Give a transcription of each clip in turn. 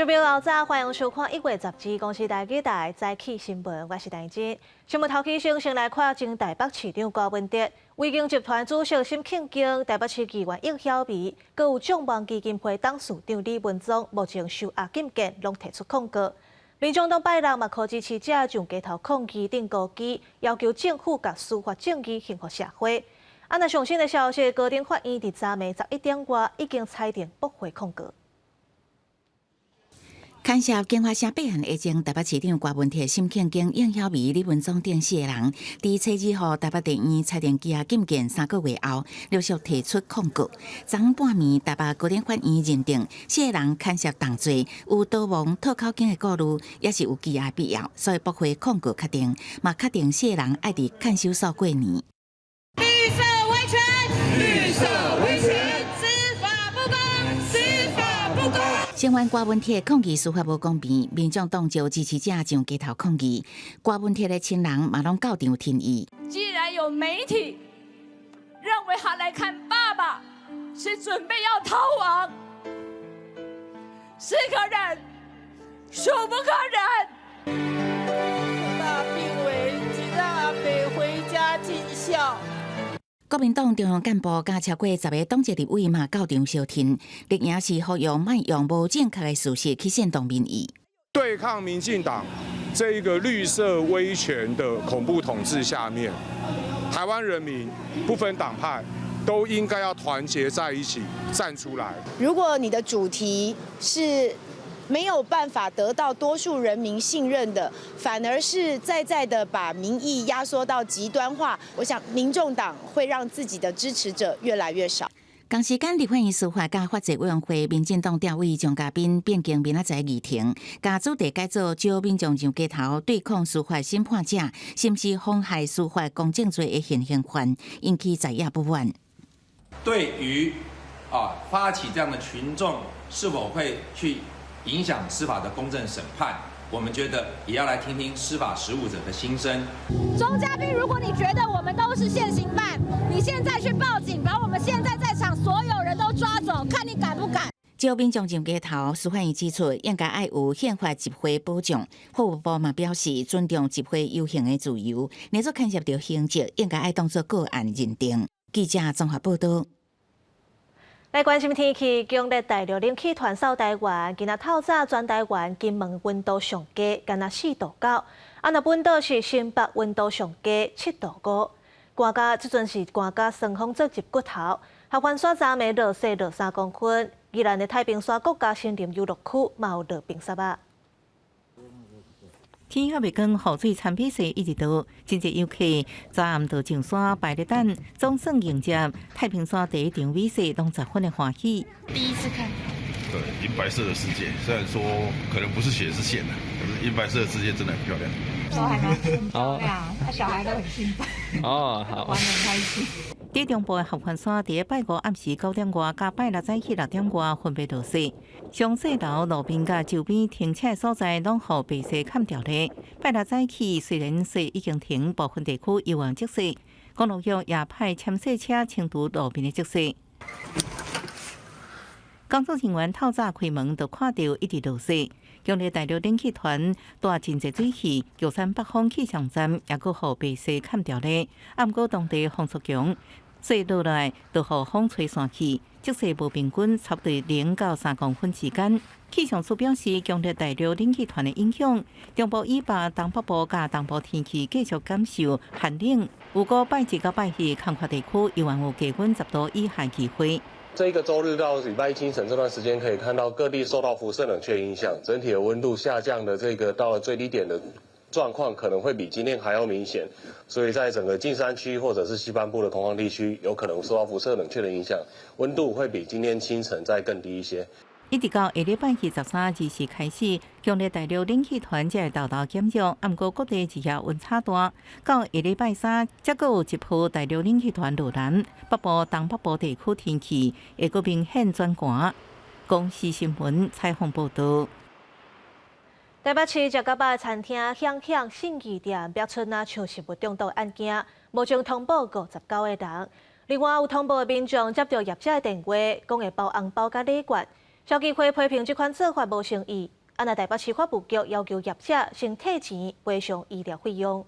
觀眾朋友早，歡迎收看1月12公視台語台早起新聞，我是陳真。新聞頭起先，先來看前台北市長柯文哲、維京集團主席沈慶京、台北市議員應曉薇，閣有眾望基金會董事長李文宗，目前受押禁見，攏提出控告。民眾黨拜六嘛，呼支持者上街頭抗議釘孤枝，要求政府共司法正義還予社會。啊，若上新的消息，高等法院佇昨暝11點外已經裁定駁回控告。牽涉京華城八案的前台北市長柯文哲、沈慶京、應曉薇、李文宗等四個人，佇初二號台北地院裁定羈押禁見3個月後，陸續提出控告。昨半暝台北高等法院認定四個人牽涉重罪，有逃亡、套口供的顧慮，也是有羈押必要，所以駁回控告決定，嘛確定四個人愛佇看守所過年。綠色威權，綠色威權，司法不公，司法不公。聲援柯文哲抗議司法無公平，民眾黨就支持者上街頭抗議，柯文哲的親人嘛攏到場挺伊。既然有媒體認為他來看爸爸是準備要逃亡，是可忍，孰不可忍。大病危，只讓阿伯回家盡孝。國民黨中央幹部佮超過10個黨籍立委嘛到場相挺，綠營是呼籲莫用無正確的事實去煽動民意。對抗民進黨這一個綠色威權的恐怖統治下面，台灣人民不分黨派都應該要團結在一起站出來。如果你的主題是沒有辦法得到多數人民信任的，反而是再再的把民意壓縮到極端化。我想，民眾黨會讓自己的支持者越來越少。同時間，立法院司法佮法制委員會，民進黨調委張嘉賓變更明仔載議程，共主題改做招民眾上街頭對抗司法審判者，是毋是妨害司法公正罪的現行犯，引起在野不滿。對於發起這樣的群眾是否會去影響司法的公正審判，我們覺得也要來聽聽司法實務者的心聲。鍾嘉賓，如果你覺得我們都是現行犯，你現在去報警，把我們現在在場所有人都抓走，看你敢不敢？招民眾上街頭，司法院指出應該愛有憲法集會保障。法務部嘛表示尊重集會遊行的自由，若做牽涉著刑責，應該愛當作個案認定。記者綜合報道。來關心天氣，強烈大陸冷氣團掃台灣，今仔透早全台灣金門溫度上低，干焦4度9。啊，若本島是新北溫度上低7度5。寒甲這陣是寒甲酸風做入骨頭。合歡山昨暝落雪落3公分，宜蘭的太平山國家森林遊樂區嘛有落冰雪仔。天還袂光，雨水摻比雪一直落，真濟遊客昨暗就上山排咧等，總算迎接太平山第一場雨雪，攏十分的歡喜。第一次看，對，銀白色的世界，雖然說可能不是雪是霰的，可是銀白色的世界真的很漂亮。都還蠻漂亮，他小孩都很興奮。哦，好，玩得很開心。佇中部的合歡山，佇拜五暗時9點外，佮拜六早起6點外分別落雪。上細樓路邊佮周邊停車的所在，攏予白雪崁著咧。拜六早起雖然雪已經停，部分地區猶原積雪，公路局也派撙雪車清除路面的積雪。工作人員透早開門就看著一直落雪，強烈大陸冷氣團帶真濟水汽，玉山北峰氣象站也閣予白雪崁著咧。啊，毋過當地風速強，雪落來就予風吹散去，積雪無平均差不多0到3公分之間。氣象署表示，強烈大陸冷氣團的影響，中部以北、東北部佮東部天氣繼續感受寒冷。預估拜一到拜四，空曠地區猶原有低溫10度以下機會。這個週日到禮拜一清晨這段時間，可以看到各地受到輻射冷卻影響，整體的溫度下降的這個到了最低點的狀況，可能會比今天還要明顯。所以在整個近山區或者是西半部的空曠地區，有可能受到輻射冷卻的影響，溫度會比今天清晨再更低一些。一直到下禮拜23、24開始，強烈大陸冷氣團才會沓沓減弱。啊，毋過各地日夜溫差大，到下禮拜三，才閣有一波大陸冷氣團落南，北部、東北部地區天氣會閣明顯轉寒。公視新聞採訪報道。台北市食到飽餐廳響響信義店，爆出若像食物中毒案件，目前通報59個人。另外有通報的民眾接著業者的電話，講會包紅包佮禮券。消基會批評這款做法無誠意，啊，若台北市法務局要求業者先退錢賠償醫療費用。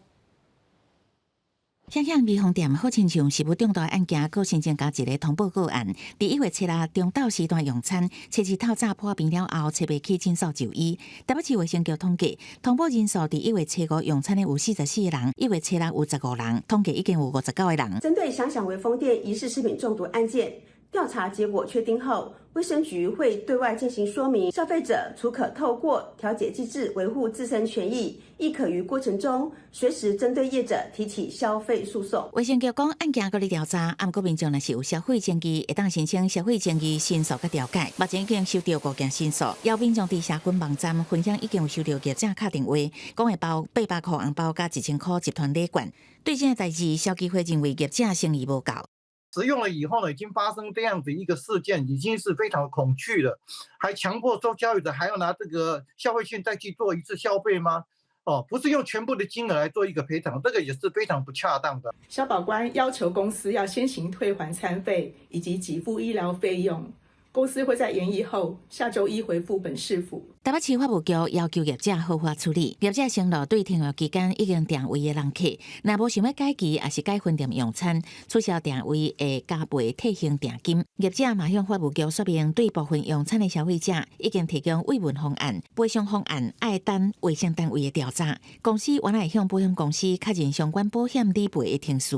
響響微風店好親像食物中毒案件，閣新增加一个通報個案。佇1月7日中晝時段用餐，初二透早破病了後，揣袂去診所就醫。台北市衛生局統計，通報人數佇1月初5用餐的有44個人，1月初6有15人，統計已經有59個人。針對響響微風店疑似食品中毒案件，調查結果確定後，衛生局會對外進行說明。消費者除可透過調解機制維護自身權益，亦可於過程中隨時針對業者提起消費訴訟。衛生局講案件閣咧調查，毋過民眾若是有消費爭議，會當申請消費爭議申訴佮調解。目前已經收到五件申訴，有民眾佇社群網站分享，已經有收到業者敲電話，講會包800箍紅包佮1000箍集團禮券。對這个代誌，消基會認為業者誠意無夠。食用了以後呢，已經發生這樣子一個事件，已經是非常恐懼了，還強迫說消費者還要拿這個消費券再去做一次消費嗎？哦，不是用全部的金額來做一個賠償，這個也是非常不恰當的。消保官要求公司要先行退還餐費以及給付醫療費用，公司會在研議後下週一回覆本市府。台北市法務局要求業者好好處理，業者承諾對停業期間已經訂位的人客，若無想欲改期，抑是改分店用餐，取消訂位會加倍退還訂金。業者嘛向法務局說明，對部分用餐的消費者已經提供慰問方案、賠償方案，愛等衛生單位的調查。公司原來會向保險公司確認相關保險理賠的程序。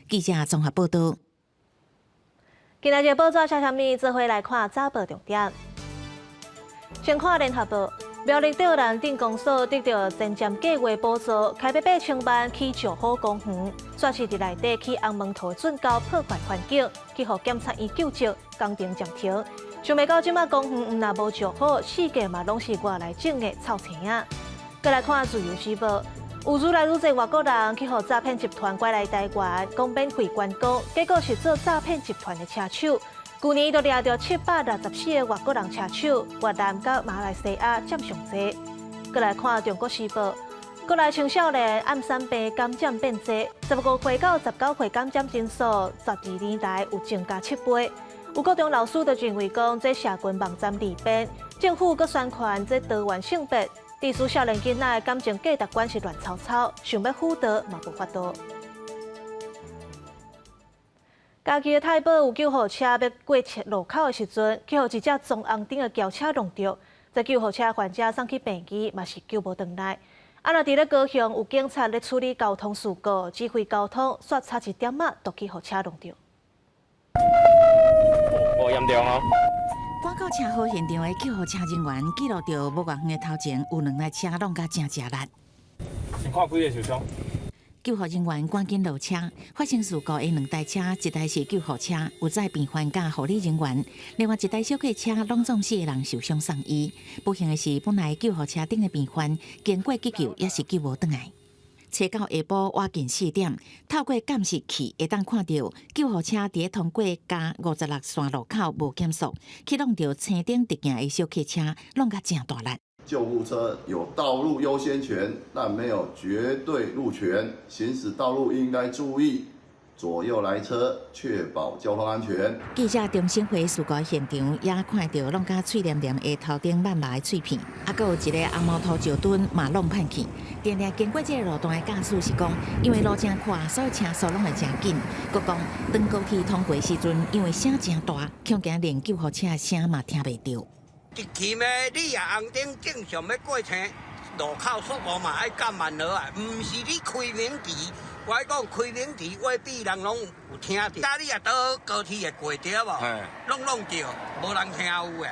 記者綜合報道。今仔日報紙寫啥物？做伙來看早報重點。先看聯合報，苗栗竹南鎮公所得著前瞻計畫補助，開欲8000萬起石虎公園，煞是佇內底起紅毛塗圳溝破壞環境，去予檢察院糾正，工程暫停。想袂到這擺公園毋但無石虎，四界嘛攏是外來種的臭青仔。閣來看自由時報，有愈來愈濟外國人去予詐騙集團拐來台灣，講免費觀光，結果是做詐騙集團的車手。舊年就掠著764個外國人車手，越南佮馬來西亞佔上濟。閣來看中國時報，國內青少年暗散病感染變濟，15歲到19歲感染人數12年來有增加7倍。有高中老師就認為講，這社群網站利便，政府閣宣傳這多元性別，致使少年囡仔的感情價值觀是亂糟糟，想欲輔導嘛無法度。嘉義的太保有救護車欲過路口的時陣，去予一隻撞紅燈的轎車挵著，這救護車患者送去病院嘛是救無轉來。啊，若佇咧高雄有警察咧處理交通事故，指揮交通，煞差一點仔，就去予車挵著。哦，嚴重哦！趕到車禍現場的救護車人員記錄著無偌遠的頭前有兩台車挵甲誠食力。你看幾个受傷？救護人員趕緊落車，發生事故的兩台車，一台是救護車，有載病患佮護理人員；另外一台小客車攏總四個人受傷送醫。不幸的是，本來救護車頂的病患經過急救也是救無轉來。初九下晡倚近4點，透過監視器會當看著救護車佇咧通過嘉56線路口無減速，去挵著青燈直行的小客車，挵甲誠大力。救護車有道路優先權，但沒有絕對路權。行駛道路應該注意左右來車，確保交通安全。記者重新回事故現場，也看著挵甲喙黏黏的頭頂慢慢的碎片，啊，閣有一个紅毛塗石墩嘛挵歹去。定定經過這个路段的駕駛是講，因為路誠闊，所以車速攏會誠緊。閣講，當高鐵通過時陣，因為聲誠大，恐驚連救護車的聲嘛聽袂著。一起咩？你也紅燈正常欲過車，路口速度嘛愛減慢落來，毋是你開免提。我講開免提，話比人攏有聽著。啊，你也倒高鐵會過著無？攏挵著，無人聽有的。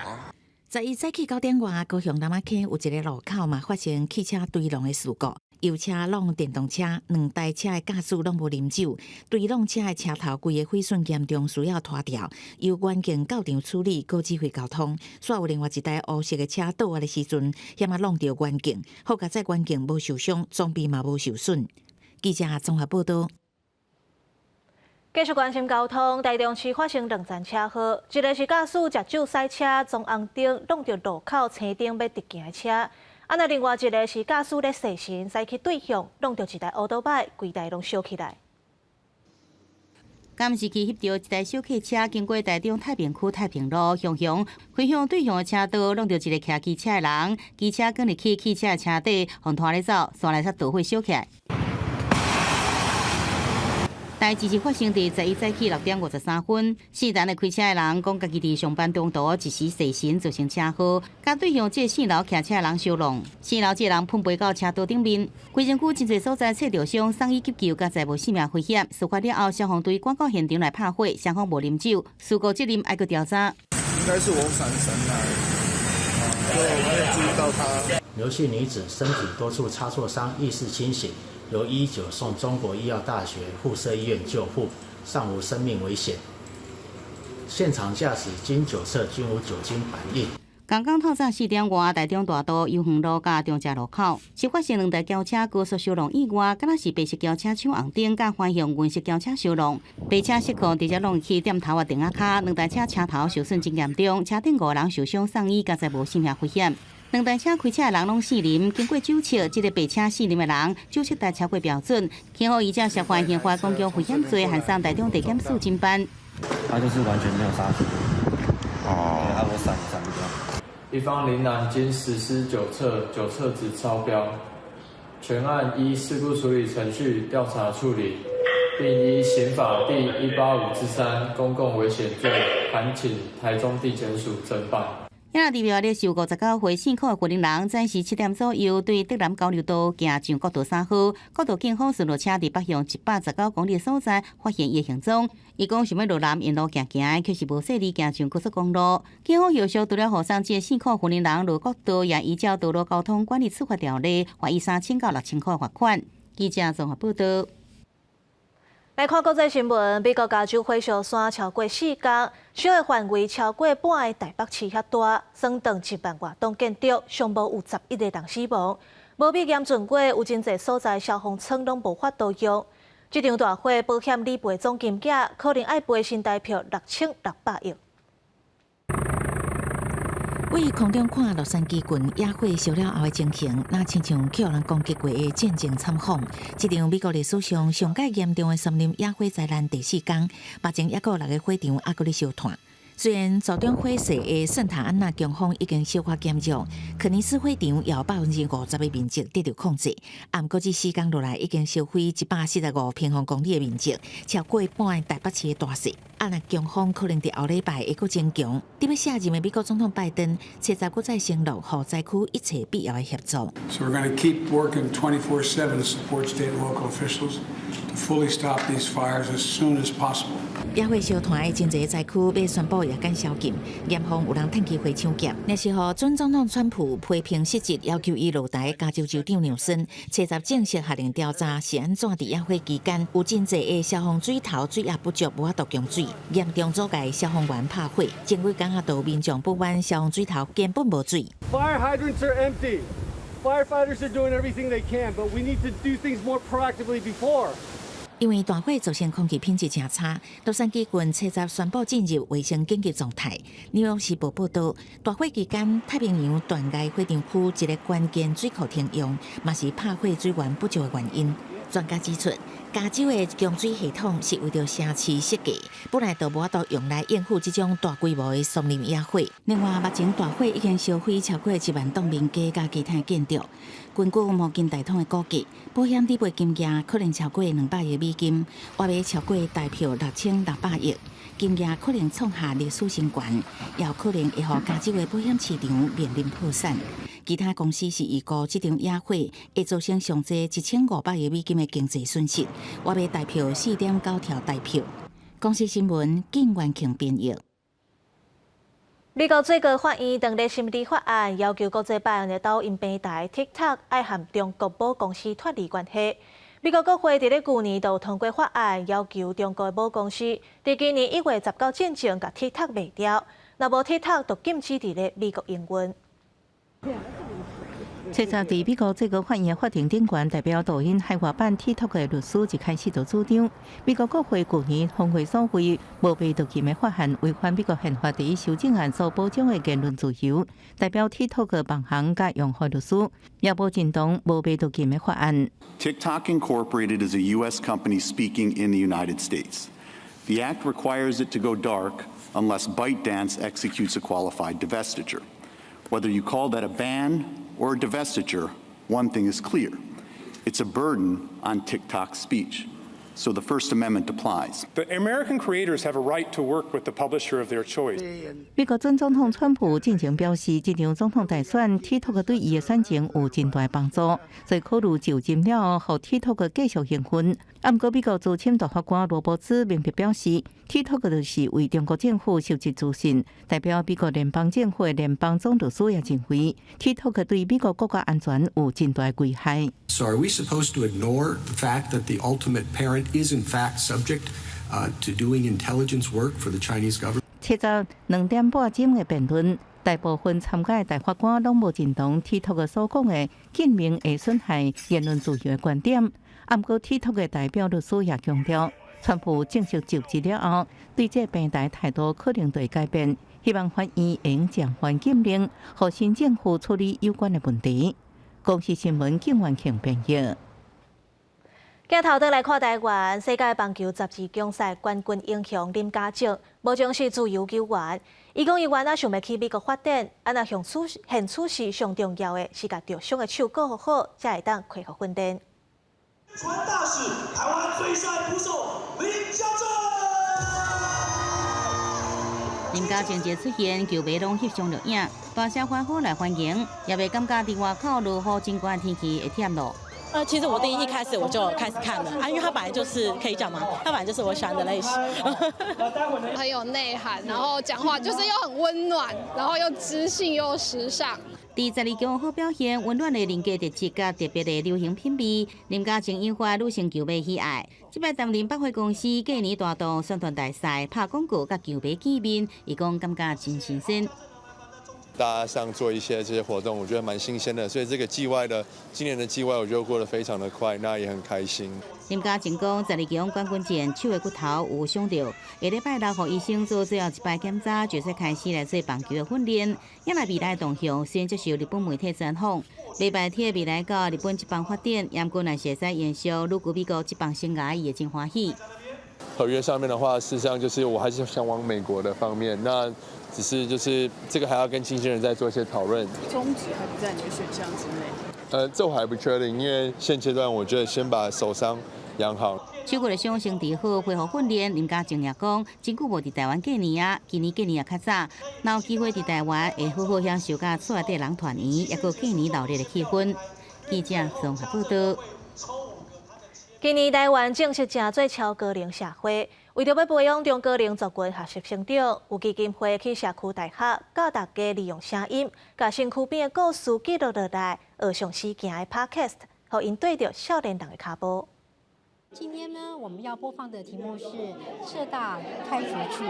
11早起9點外，高雄楠仔坑有一个路口嘛發生汽車追撞的事故，油車挵電動車，兩台車的駕駛攏無啉酒，追撞車的車頭規个毀損嚴重，需要拖吊，由員警到場處理，閣指揮交通。煞有另外一台烏色的車倒來的時陣，險仔挵著員警，好佳哉員警無受傷，裝備嘛無受損。記者綜合報道。繼續關心交通，台中市發生兩宗車禍，一个是駕駛食酒駛車撞紅燈，挵著路口青燈欲直行的車；啊，若另外一个是駕駛咧踅神，駛去對向，挵著一台歐多擺，規台攏燒起來。監視器翕著一台小客車經過台中太平區太平路，雄雄開向對向的車道，挵著一个騎機車的人，機車捲入去汽車的車底，予拖咧走，紲來才導火燒起來。代誌是發生佇十一早起6點53分，姓陳的開車的人講，家己佇上班中途一時細神造成車禍，佮對向這個四樓騎車的人相挵，四樓這个人噴飛到車道頂面，規身軀真濟所在切著傷，送醫急救，佳哉無性命危險。事發了後，消防隊趕到現場來拍火，雙方無啉酒，事故責任愛閣調查。應該是我閃神來，就沒有注意到他。劉姓女子身體多處擦挫傷，意識清醒。由119送中國醫藥大學附設醫院救護，尚無生命危險。現場駕駛經酒測均無酒精反應。剛剛透早4點外，台中大道悠園路佮中正路口，是發生兩台轎車高速相撞意外，敢若是白色轎車搶紅燈，佮反向銀色轎車相撞，白車失控直接挵去店頭的釘仔跤，兩台車車頭受損真嚴重，車頂五人受傷送醫，佳哉無性命危險。兩台車開車的人攏姓林，經過酒測，這个白車姓林的人酒測達超過標準，警方依照涉犯刑法公共危險罪，函送台中地檢署偵辦。他就是完全沒有剎車，哦，他我閃閃不掉。一方林男經實施酒測，酒測值超標，全案依事故處理程序調查處理，並依刑法第185之3公共危險罪，函請台中地檢署偵辦。遐爾佇廟咧，是有59歲姓柯的雲林人，早時7點左右對竹南交流道行上國道3號，國道警方巡邏車佇北向119公里的所在發現伊的行蹤。伊講想欲落南沿路行行，卻是無細膩行上高速公路。警方後續除了予送這个姓柯雲林人落國道，也依照道路交通管理處罰條例，罰伊3000到6000塊罰款。記者綜合報道。來看國際新聞，美國加州火燒山超過4工，燒的範圍超過半個台北市遐大，損斷1萬外棟建築，上無有11個人死亡。無比嚴峻過，有真濟所在消防槍攏無法度用。這場大火保險理賠總金額可能愛賠新台票6600億。對空中看洛杉磯郡野火燒了後的情形，若親像予人攻擊過的戰爭慘況。這場美國歷史上上蓋嚴重的森林野火災難第四工，目前猶閣有六個火場猶閣咧燒炭。雖然助長火勢的聖塔安娜強風已經小可減弱，柯尼斯火場有50%的面積得到控制，毋過這四工落來已經燒毀145平方公里的面積，超過半個台北市的大細。啊，若強風可能佇後禮拜會閣增強。佇欲卸任的美國總統拜登，初十閣再承諾，予災區一切必要的協助。 So we're going to keep working 24/7 to support state and local officials to fully stop these fires as soon as possible. 野火燒炭的真濟災區欲宣布夜間宵禁，嚴防有人趁機會搶劫。若是予準總統川普批評失職，要求伊落台，加州州長紐森初十正式下令調查是按怎佇野火期間有真濟的消防水頭水壓不足，無法度供水，嚴重阻礙消防員拍火。前幾工啊，就民眾不滿消防水頭根本無水。 Fire hydrants are empty. Firefighters are doing everything they can, but we need to do things more proactively before. 因為大火造成空氣品質誠差，洛杉磯郡初十宣布進入衛生緊急狀態。紐約時報報道，大火期間太平洋斷崖火場區一个關鍵水庫停用，嘛是拍火水源不足的原因。專家指出，加州的供水系統是為著城市設計，本來就無法度用來應付這種大規模的森林野火。另外，目前大火已經燒毀超過1萬棟民家佮其他建築。根據摩根大通的估計，保險理賠金額可能超過200億美金，約會超過台票6600億，金額可能創下歷史新高，也有可能會予加州的保險市場面臨破產。其他公司是預估這場野火會造成上濟1500億美金的經濟損失，約會台票4.9兆台票。公視新聞，靳元慶編譯。美國最高法院正咧審理法案，要求國際版的抖音平台 TikTok 愛和中國母公司脫離關係。美國國會佇咧舊年就通過法案，要求中國母公司佇今年1月19進前共 TikTok 賣掉，若無 TikTok 就禁止佇咧美國營運。初十佇美國最高法院法庭頂懸，代表抖音海外版 TikTok 的律師一開始就主張，美國國會舊年通過所謂無賣毒金的法案，違反美國憲法第一修正案所保障的言論自由。代表 TikTok 的網紅佮用戶律師也無認同無賣毒金的法案。 TikTok Incorporated is a U.S. company speaking in the United States. The act requires it to go dark unless ByteDance executes a qualified divestiture. Whether you call that a ban or a divestiture, one thing is clear. It's a burden on TikTok speech. So the First Amendment applies. The American creators have a right to work with the publisher of their choice. 美國準總統川普進前表示，這場總統大選，TikTok 對伊的選情有真大幫助，所以考慮就任了後，予 TikTok 繼續營運。啊，毋過美國資深大法官羅伯茲明白表示，TikTok 就是為中國政府收集資訊，代表美國聯邦政府的聯邦總律師也認為，TikTok 對美國國家安全有真大危害。 So are we supposed to ignore the fact that the ultimate parent is in fact subject to doing intelligence work for the Chinese government? 72點半鐘的辯論，大部分參加的大法官攏無認同 TikTok 所講的禁令會損害言論自由的觀點。啊，毋過 TikTok 的代表律師也強調，川普正式就職了後，對這個平台態度可能會改變，希望法院會用暫緩禁令，予新政府處理有關的問題。公視新聞景元慶編譯。鏡頭轉來看台灣世界棒球十二強賽冠軍英雄林家正，目前是自由球員。伊講伊原來想欲去美國發展，啊若現此現此時上重要的是共著傷的手顧好，才會當恢復訓練。傳大使，台灣最帥捕手林家正。林家正一出現，球迷攏翕相錄影，大聲歡呼來歡迎，也袂感覺佇外口落雨真寒天氣會忝囉。其實我第一開始我就開始看了啊，因為他本來就是可以講嘛，他本來就是我喜歡的類型。很有內涵，然後講話就是又很溫暖，然後又知性又時尚。佇十二強好表現，溫暖的人格特質佮特別的流行品味，林家正引發女性球迷喜愛。這擺擔任百貨公司過年大動宣傳大使，拍廣告佮球迷見面，伊講感覺真新鮮。大家像做一些這些活動，我覺得蠻新鮮的，所以這個季外的今年的季外，我覺得過得非常的快，那也很開心。林家正講，十二強冠軍戰手的骨頭有傷著，下禮拜六予醫生做最後一擺檢查，就會開始來做棒球的訓練。也來未來動向，先接受日本媒體專訪。禮拜天未來到日本職棒發展，毋過若是會使延續旅居美國職棒生涯，伊會真歡喜。合約上面的話，事實上就是我還是想往美國的方面，那只是就是這個還要跟經紀人再做一些討論。終止還不在你的選項之內。這我還不確定，因為現階段我覺得先把手傷養好。手骨的傷先治好，恢復訓練。林家正也講，真久無佇台灣過年啊，今年過年也較早，若有機會佇台灣，會好好享受佮厝內底人團圓，抑閣過年鬧熱的氣氛。記者綜合報道。今年台灣正式成做超高齡社會，為著欲培養中高齡族群學習成長，有基金會去社區大學教大家利用聲音，共身軀邊的故事記錄落來，學上時行的 Podcast，予𪜶綴著少年人的跤步。今天呢，我們要播放的題目是社大開學劇。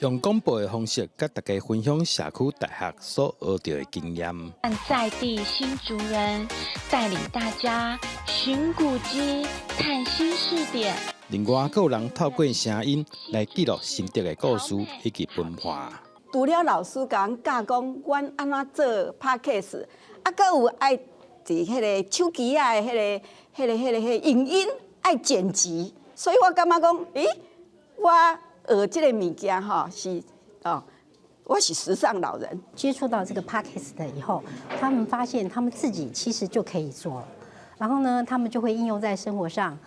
用廣播的方式，佮大家分享社區大學所學著的經驗。在地新竹人帶領大家尋古蹟、探新視點。另外，閣有人透過聲音來記錄新竹的故事以及文化。除了老師共阮教講，阮按怎做 podcast，啊，閣有愛佇彼个手機仔的彼个、彼个、彼个、彼个影音愛剪輯，所以我感覺講，咦，我學這个物件吼是哦，我是時尚老人。接觸到這個 podcast 以後，他們發現他們自己其實就可以做了，然後呢，他們就會應用在生活上，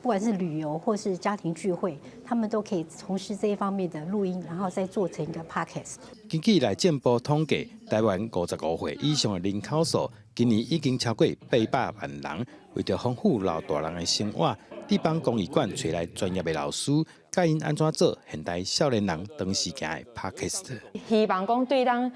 不管是旅遊或是家庭聚會，他們都可以從事這一方面的錄音，然後再做成一個 podcast。根據內政部統計，台灣55歲以上的人口數，今年已經超過800萬人。為著豐富老大人的生活，地方公益館揣來專業的老師，教𪜶按怎做現代少年人當時行的 podcast。希望講對咱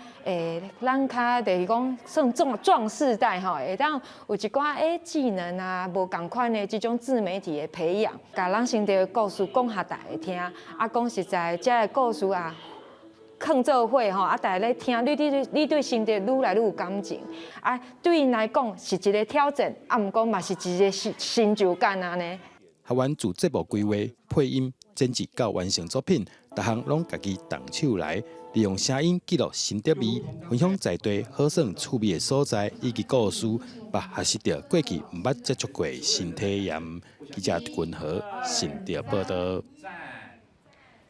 咱較就是講算壯壯世代吼，會當有一寡技能啊，無仝款的這種自媒體的培養，共咱新竹的故事講予大家聽。啊，講實在，這个故事啊，囥做伙吼，啊，大家咧聽，你對新竹愈來愈有感情，啊，對𪜶來講是一个挑戰，啊，毋過嘛是一个成成就感按呢。學員自節目規劃、配音、剪輯到完成作品，逐項攏家己動手來，利用聲音記錄新竹味，分享在地好耍趣味的所在以及故事，把學習著過去毋捌接觸過的新體驗。記者君和新竹報道。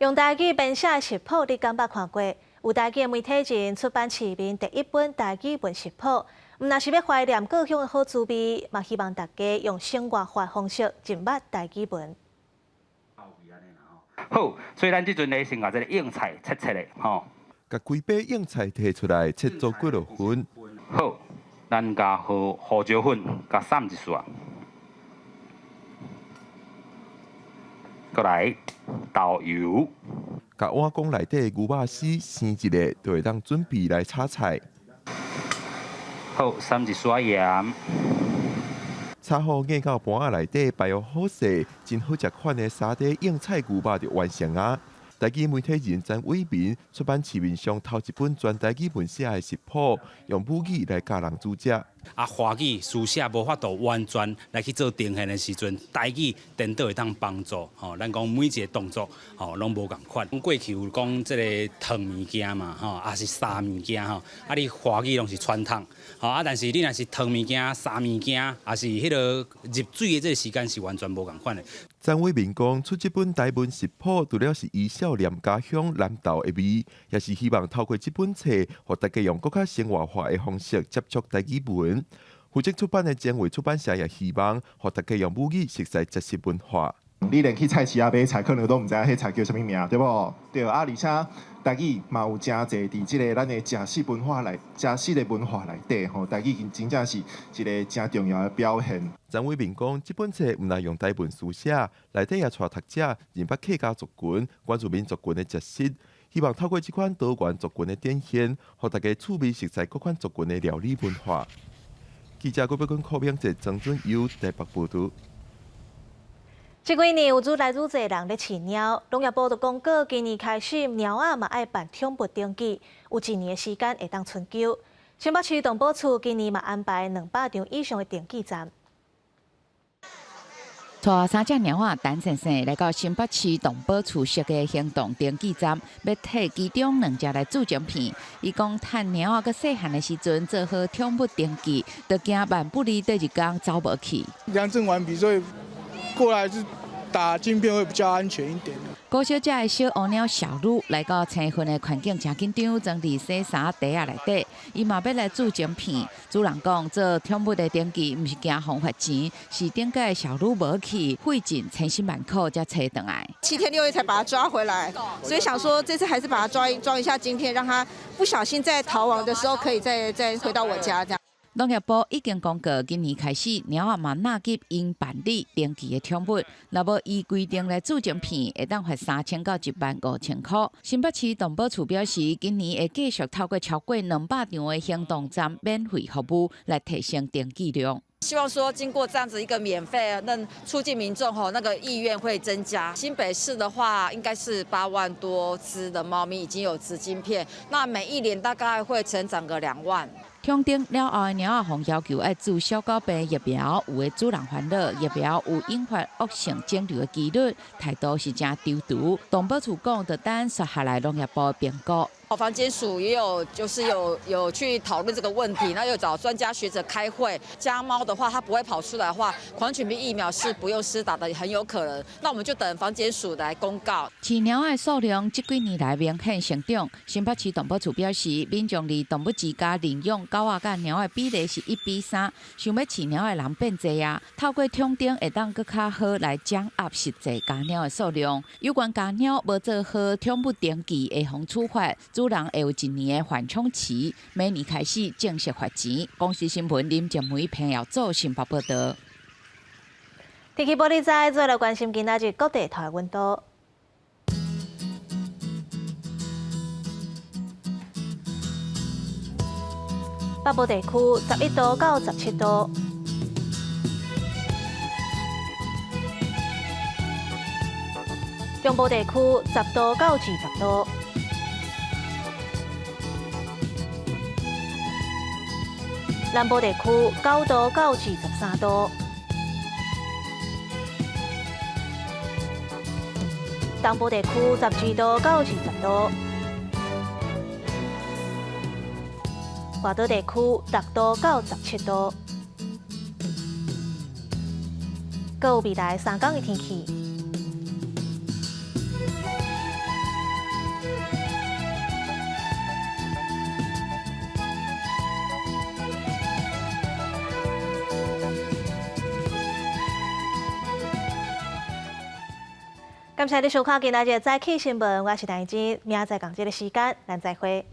用台語編寫的食譜，你敢捌看過？有台語的媒體人出版市面第一本台語文食譜，毋但是欲懷念故鄉的好滋味，嘛希望大家用生活化方式認捌台語文。好，所以咱這陣咧先共這个蕹菜切切咧，吼。共規塊蕹菜提出來，切做幾落份。好，咱共胡椒粉共捎一撮，閣來豆油。共碗公內底牛肉絲生一下，就會當準備來炒菜。好，捎一撮鹽。炒好壓到盤仔內底，擺好勢，真好食款的沙嗲蕹菜牛肉就完成啊！台語媒體人曾偉民出版市面上頭一本全台語文寫的食譜，用母語來教人煮食。啊，華語書寫無法度完全來去做呈現的時陣，台語顛倒會當幫助。吼，咱講每一个動作，吼，攏無仝款。過去有講這个燙物件嘛，吼，抑是煠物件吼，啊，你華語攏是傳統，吼，啊，但是你若是燙物件、煠物件，抑是彼个入水的這个時間是完全無仝款的。曾偉民講，出這本台文食譜，除了是伊少年家鄉南投的味，也是希望透過這本冊，予大家用閣較生活化的方式接觸台語文。負責出版的前衛出版社也希望，予大家用母語熟悉食食文化。你連去菜市仔買菜，可能都毋知影彼菜叫啥物名，對無？對啊，而且台語嘛有誠濟佇這个咱的食食文化內，食食的文化內底吼，台語真正是一个誠重要的表現。曾偉民講，這本冊毋但用台文書寫，內底也帶讀者認捌客家族群、原住民族群的食食，希望透過這款多元族群的展現，予大家趣味熟悉各款族群的料理文化。記者郭北君、柯明哲、曾准友台北報導。這幾年有愈來愈濟人咧飼貓，農業部就公告，今年開始貓仔嘛愛辦寵物登記，有一年的時間會當春勼。新北市動保處今年嘛安排200場以上的登記站。帶三隻貓仔陳先生來到新北市動保處設的行動登記站，欲提其中兩隻來注晶片。伊講，趁貓仔閣細漢的時陣做好寵物登記，就驚萬不利佗一工走無去。兩證完畢，所以過來是打晶片會比較安全一點。郭小姐的小烏貓小女來到青雲的環境誠緊張，裝佇洗衫袋仔內底，伊嘛欲來注晶片。主人講做寵物的登記，毋是驚予罰錢，是頂擺小女無去，費盡千辛萬苦才揣轉來。7天6夜才把它抓回來，所以想說這次還是把它裝裝一下晶片，讓它不小心在逃亡的時候可以再回到我家這樣。農業部已經公告，今年開始，貓仔嘛納入應辦理登記的寵物，若無依規定來注晶片，會當罰3000到1萬5千箍。新北市動保處表示，今年會繼續透過超過200場的行動站免費服務，來提升登記量。希望說經過這樣子一個免費，能促進民眾吼那個意願會增加。新北市的話，應該是8萬多隻的貓咪已經有植晶片，那每一年大概會成長個2萬。強定了後的貓仔，予要求愛注小狗病疫苗，有的主人煩惱疫苗有引發惡性腫瘤的幾率，態度是誠躊躇。動保處講，就等接下來農業部評估。防檢署也有，就是有去討論這個問題，那又找專家學者開會。家貓的話，它不會跑出來的話，狂犬病疫苗是不用施打的，很有可能。那我們就等防檢署來公告。飼貓的數量這幾年來明顯成長。新北市動保處表示，民眾佇動物之家領養狗仔佮貓的比例是1比3，想欲飼貓的人變濟啊。透過統登會當閣較好來掌握實際家貓的數量。有關家貓無做好寵物登記會予處罰。主人會有一年的緩衝期，明年開始正式罰錢。公視新聞林靜梅彭耀祖新北報導。天氣報你知，做來關心今仔日各地頭的溫度。北部地區11度到17度。中部地區10度到20度。南部地區9度到23度，東部地區12度到20度，外島地區6度到17度。閣有未來3工的天氣。感謝你收看今仔日的早起新聞，我是陳靜，明仔載仝這个時間，咱再會。